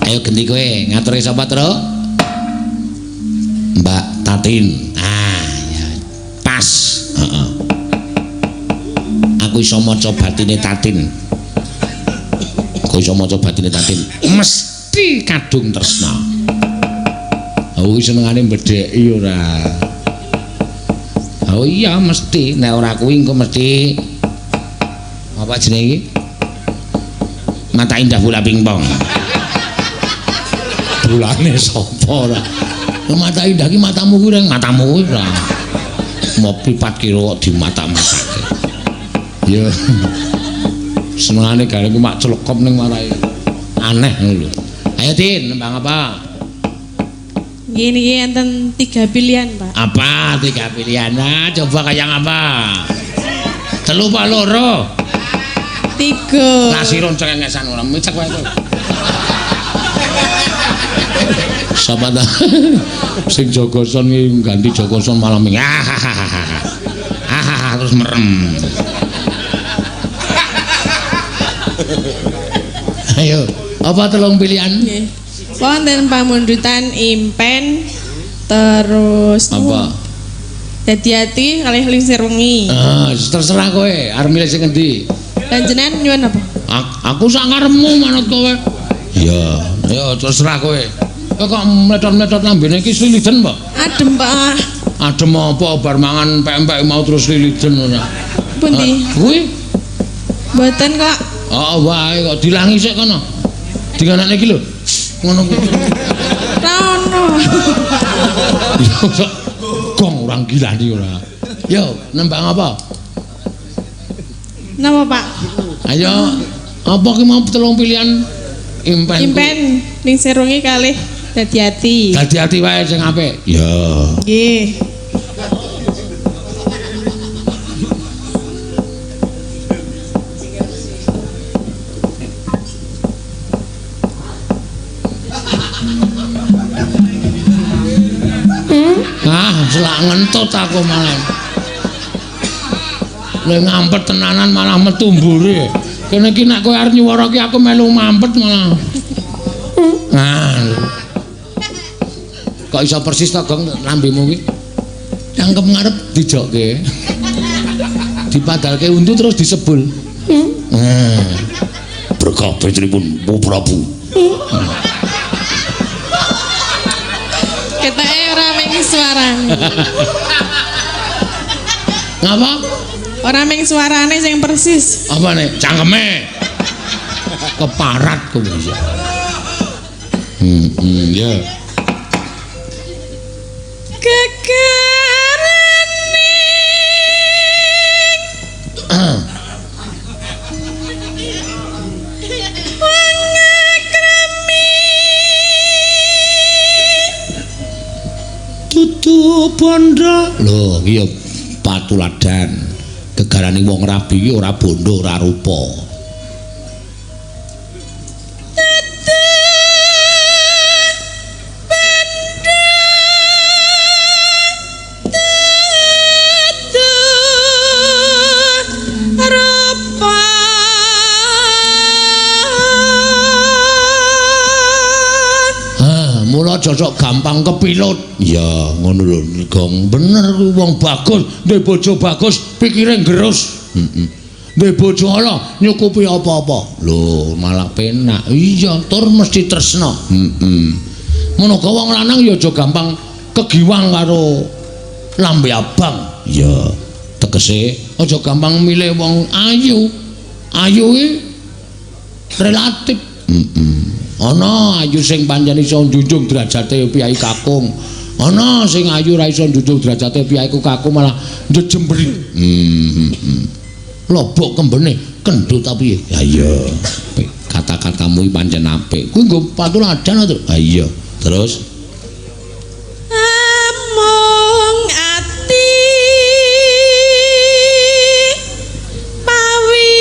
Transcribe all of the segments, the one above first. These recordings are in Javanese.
Ayo ganti kowe, ngaturke sapa, Truk? Mbak Tatin. Ah, ya. Pas. Heeh. Aku iso maca batine Tatin. Aku iso maca batine Tatin. Mesti kadung tresna. Aku iki senengane mbedheki ora. Oh iya mesti, nek ora kuwi engko mesti apa jenenge iki? Mata indah bola pingpong. Bolane sapa ora? Mata indah ki matamu kuwi reng matamu kuwi ora. Mau pripat kira kok dimata-matake. Ya. Senengane gare ku mak celekop ning marahi. Aneh ngono lho. Ayo Tin, nembang apa? Nggih niki enten 3 pilihan, Pak. Apa 3 pilihan? Nah, coba kaya apa? 3 apa 2? 3. Nasiron cengengesan ora micek wae kowe. Sapa ta? Sing jaga son iki ganti jaga son malah ming. Ah, terus merem. Ayo, apa 3 pilihan? Nggih. Wonten pamundutan impen terus apa? Dadi ati kalih lingsir wengi. Ah, terserah kowe, arep milih sing endi? Lan jenengan nyuwun apa? Aku sak karepmu manut kowe. Iya, ya terserah kowe. Kowe kok mletot-mletot lambene iki sliliden, Pak? Adem, Pak. Adem apa bar mangan pempek mau terus sliliden ora? Pundi? Kuwi? Mboten kok. Oh, wae kok dilangi sik kono. Dinganane iki lho. Ngono kuwi. Ora ono. Ya gong orang gilani ora. Yo, nembang apa? Napa, Pak? Ayo, apa ki mau 3 pilihan? Impen. Impen lingsir wengi kalih dadi ati. Dadi ati wae sing apik. Ya. Nggih. Ah, selak ngentut aku malah. Lha ngampet tenanan malah metu mburi. Kene iki nek kowe arep nyuwara ki aku melu mampet malah. Nah. Kok iso persis to, Gong, lambemu ki? Cangkem ngarep dijokke. Dipadalke untu terus disebul. Nah. Berkah putripun Prabu. Ketake ora mung suarane. Ngapa? Ora mung suarane sing persis. Apa nek cangkeme? Keparat kowe ya. Ya. Gegeraning wangakrami dudu bondo. Lho, iki ya patuladan. Gegarane wong rabi iki ora bondo, ora rupa. Mula cocok gampang kepilut. Ya, ngono lho, Gong. Bener kuwi wong bagus, ndek bojo bagus, pikire nggerus. Heeh. Ndek bojo ala nyukupi apa-apa. Lho, malah penak. Iya, tur mesti tresna. Heeh. Mono wong lanang ya aja gampang kegiwang karo lambe abang. Iya, tegese aja gampang milih wong ayu. Ayu iki relatif. Heeh. Ana ayu sing pancen iso njunjung derajate priyayi kakung. Ana sing ayu ra iso njunjung derajate priyayi kakung malah njejembri. Lobok kembene kendho ta piye? Ya iya. Kata-katamu iki pancen apik. Kuwi nggo patuladan to. Ha iya. Terus amung ati pawi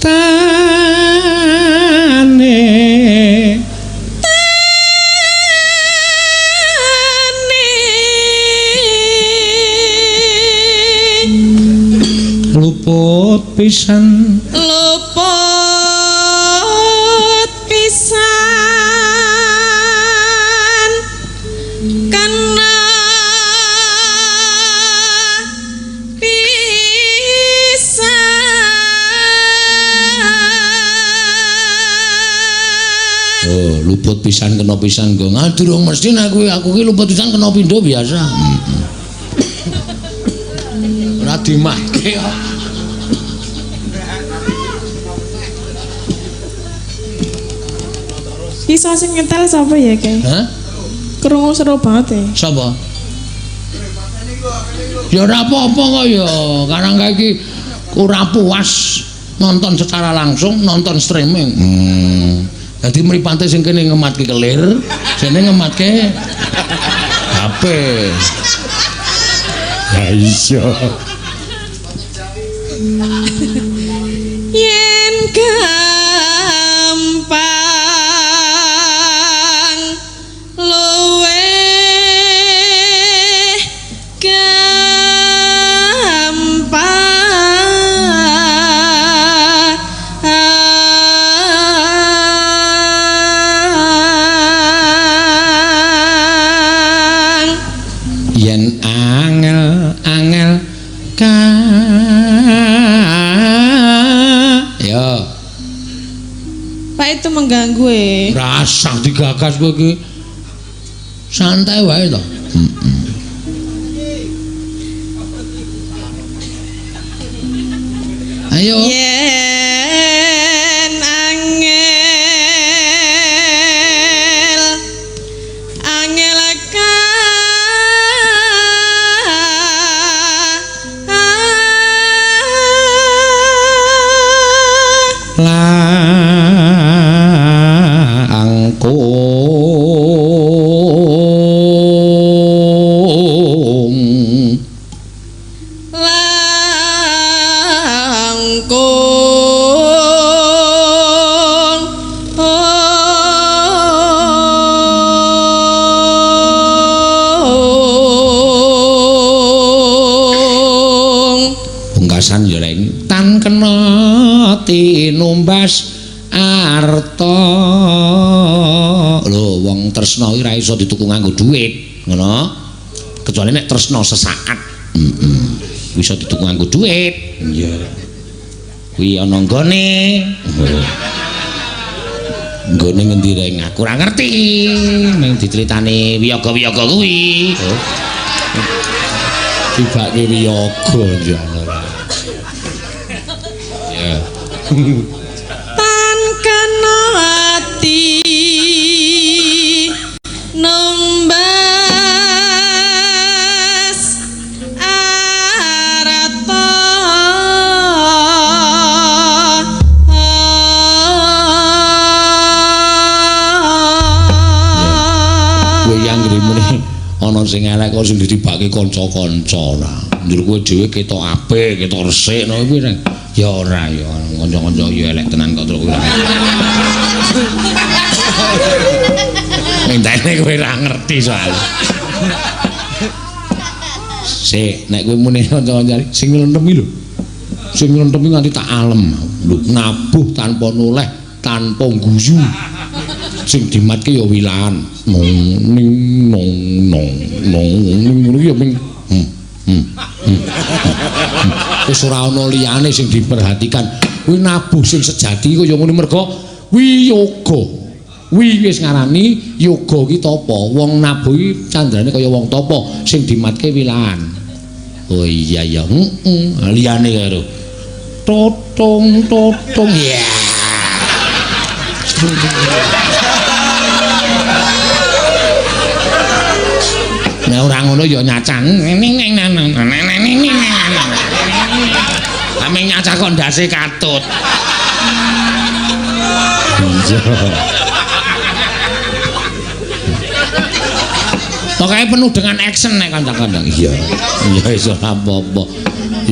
tane tane luput. Luput pisan. Luput pisan kena pisan. Oh, luput pisan kena pisan gong. Ah, durung mesti nek kuwi aku ki luput pisan kena pindho biasa. Ora dimahke kok. Iso sing nyetel sapa ya, Ki? Hah? Krungu seru banget ya. Sapa? Ya ora apa-apa kok ya. Karang kae iki ora puas nonton secara langsung, nonton streaming. Dadi mripate sing kene ngematke kelir, sene ngematke HP. Ya iya. Yen gampang luweh gampang Yen angel-angel ka ya Pak itu mengganggu eh. Rasah digagas kowe iki. Santai wae to. Ayo. Yen angel angel ka Langkung langkung pungkasan ya reng tan kena tinumbas arta. Lho wong tresna iki ora iso dituku nganggo dhuwit, ngono. Kecuali nek tresna sesaat. Heeh. Iso dituku nganggo dhuwit. Iya. Kuwi ana nggone. Nggone ngendi reng aku ora ngerti. Ning diceritani wiyaga-wiyaga kuwi. Tibake wiyaga njan ora. Ya. Tan kena ati numbas arta. Kowe yang ngrimune ana sing elek kok sing ditibake kanca-kanca ora. Njur kowe dhewe ketok apik, ketok resik ngono kuwi reng. Ya ora ya, kanca-kanca ya elek tenan kok terus kowe. Entene kowe ora ngerti soal. Sik, nek kowe muni kanca-kanca sing nglentem iki lho. Sing nglentem iki nganti tak alem. Lho, nabuh tanpa noleh, tanpa guyu. Sing dimatke ya wilahan. Nong ning nong nong nong ning ngono ya ming. Wis ora ana liyane sing diperhatikan. Kuwi nabuh sing sejati kaya ngono mergo kuwi yoga. Kuwi wis ngarani yoga ki tapa. Wong nabuh iki candrane kaya wong tapa sing dimatke wilahan. Oh iya ya, heeh. Liyane karo totong totong ya. Nek ora ngono ya nyacang. Ame nyacah kok ndase katut. Iya. Pokoke penuh dengan action nek kanca-kanca. Iya. Iya iso apa-apa.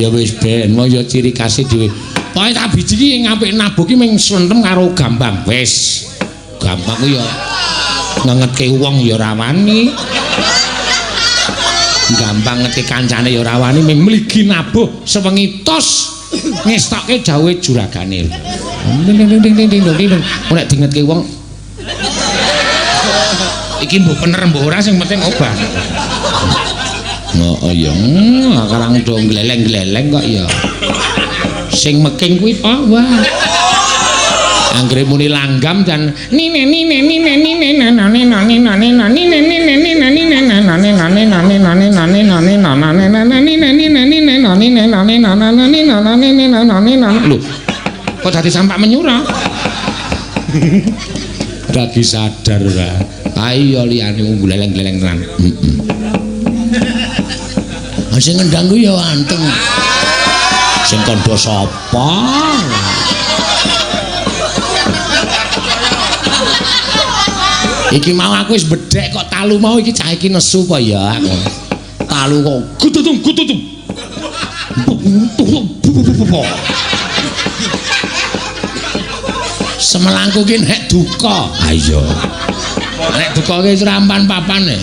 Ya wis ben, mau ya ciri khase dhewe. Pokoke tak biji iki ngapik nabuh ki mung slentem karo gambang. Wis. Gambang ku ya ngengetke wong ya ora wani. Gampang ngerti kancane ya ora wani ming mligi nabuh sewengi tos Ngestokke dawuhe juragane. Ding ding ding ding ding ding ding. Nek dingetke wong iki mbok bener mbok ora sing penting obah. Oh iya, karang do gleleng-gleleng kok ya. Sing meking kuwi Pak, wah. Anggere muni langgam dan nine nine nine nine nane nane nane nane nine nine nine nine nane nane nane nane nane nane nane nane nine nine nine nane nane nane nane nane nane nane. Lho, kok dadi sampak menyura? Lagi sadar ora. Ayo liyane gleleng-gleleng tenan. Heeh. Sing ngendang kuwi ya anteng. Sing kandha sapa? Iki mau aku wis bedhek kok talu mau iki cah iki nesu apa ya aku. Talu kok gututum gututum. Semelangku ki nek duka. Ha iya. Nek duka ki rampan papan e.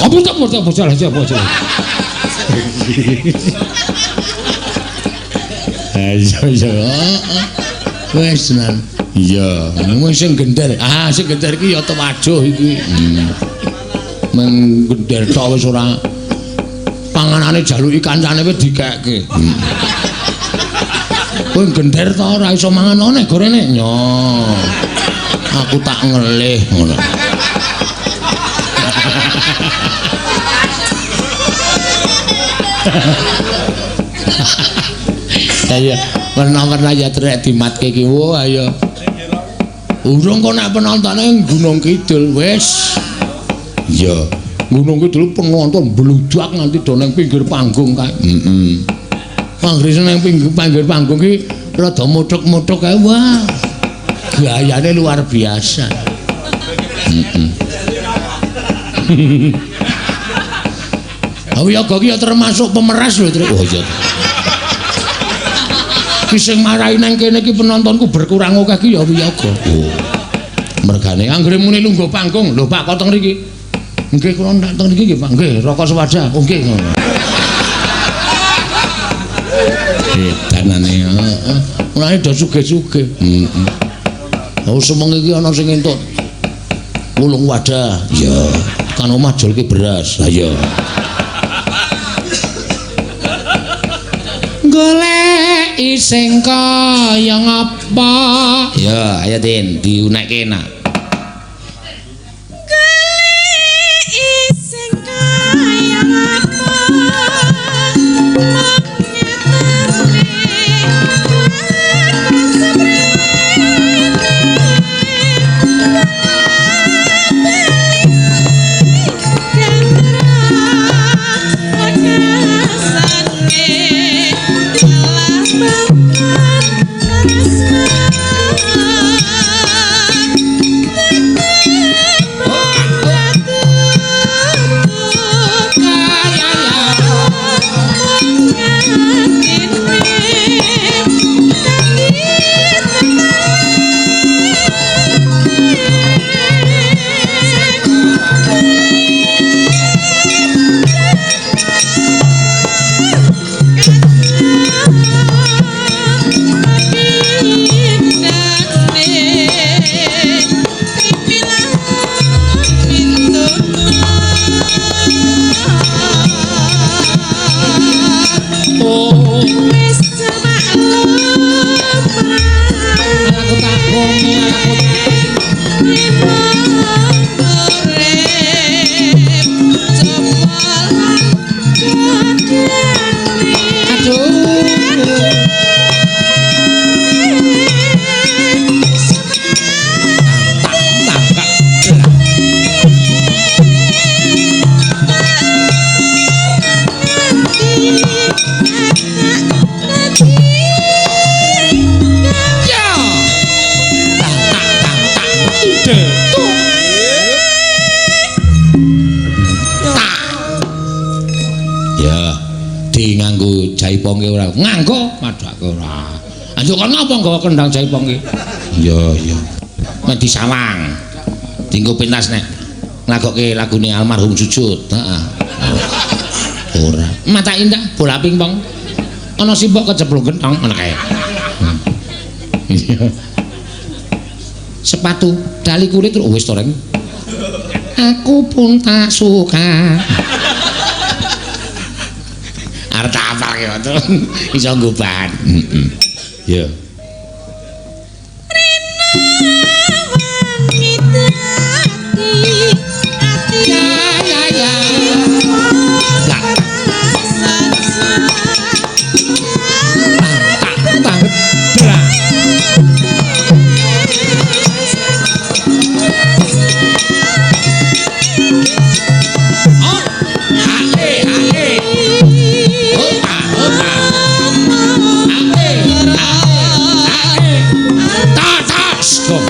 Apa tak bocah bocah. Ayo iya. Wis tenan. Iya, mung sing gender. Ah, sing gender iki ya tewajuh iki. Meng gender tok wis ora panganane jaluki kancane wis dikekke. Kowe gender to ora iso mangan one gorene. Nyo. Aku tak ngelih ngono. Ayo, werna-werna ya trek dimatke iki. Wo ayo. Urung kok nek penontone Gunung Kidul wis. Iya, Gunung Kidul penonton mbludak nganti do nang pinggir panggung kae. Heeh. Panggrise nang pinggir panggung ki rada muthuk-muthuk kae. Wah. Gayane luar biasa. Heeh. Wiyaga ki ya termasuk pemeras lho, Trik. Oh iya. Ki sing marai nang kene iki penontonku berkurang akeh ki ya wiyaga. Oh. Mergane anggere muni lungguh panggung, lho Pak kok teng mriki. Nggih kula ndak teng mriki nggih Pak. Nggih, rokok sewadah. Oh nggih ngono. Edanane heeh. Mulane do sugih-sugih. Heeh. Oh semeng iki ana sing entuk 8 wadah. Iya. Kan omah jolke beras. Ha iya. Golek sing kaya ngapa? Ya, ayo Tin, diunekke nak. Golek sing kaya ngapa? Nganggo jaiponge ora nganggo padake ora. Anjuk kono apa nggawa kendang jaiponge? Iya iya. Nek disawang. Dinggo pentas nek nglagokke lagune almarhum Jujut. Heeh. Ora. Mata indah bola pingpong. Ana simbok keceplung gentong ngono kae. Iya. Sepatu tali kulit wis to, Reng. Aku pun tak suka. Arep tak apalke to. Iso nggo bahan. Heeh. Ya. Ya ya ya. Lah. Tak tak tak. Oh, hae hae. Opa opa. Hae hae. Tak tak. Stop.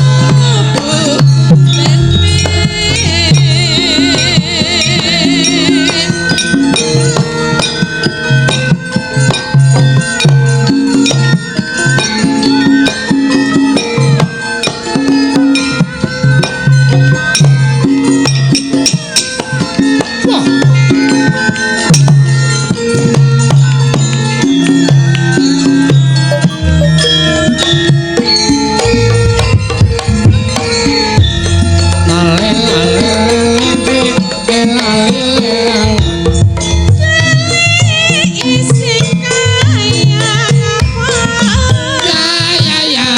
Wah. Lale lale lale lale. Ya ya ya.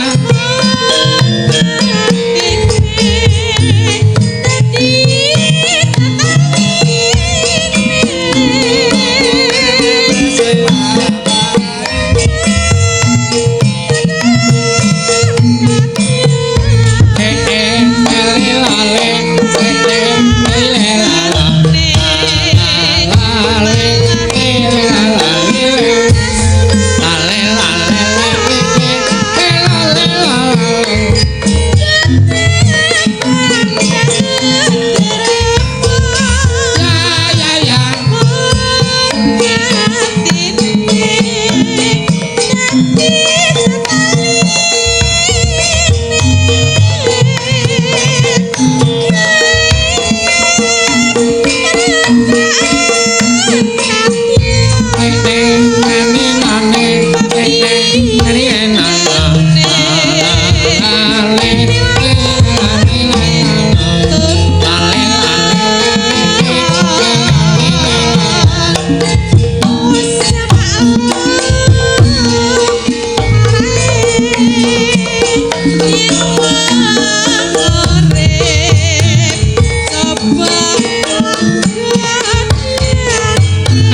Eh eh lale lale eh eh lale lala. Lale eh lale lale lale eh lale lale. Ya ya ya. Eh eh nani nani eh eh nani nana. Lale lale lale lale.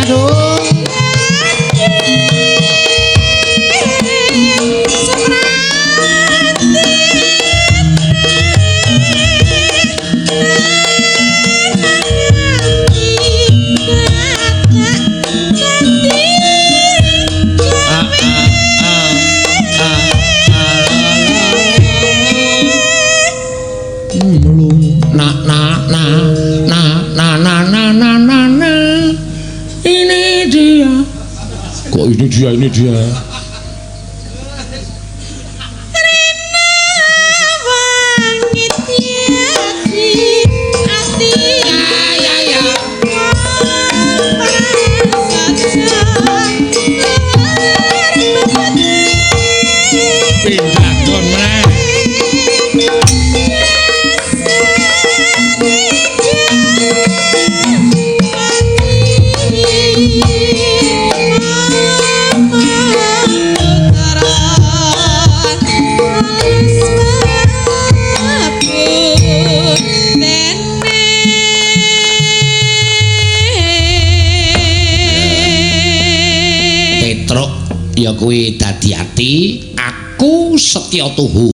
Aduh. Ah ah ah ah ah. Na na na na na na na na na na. Ini dia. Kok ini dia, ini dia. Ya ya ya. Pindah kon meneh. Petruk ya kuwi dadi ati, aku setya tuhu.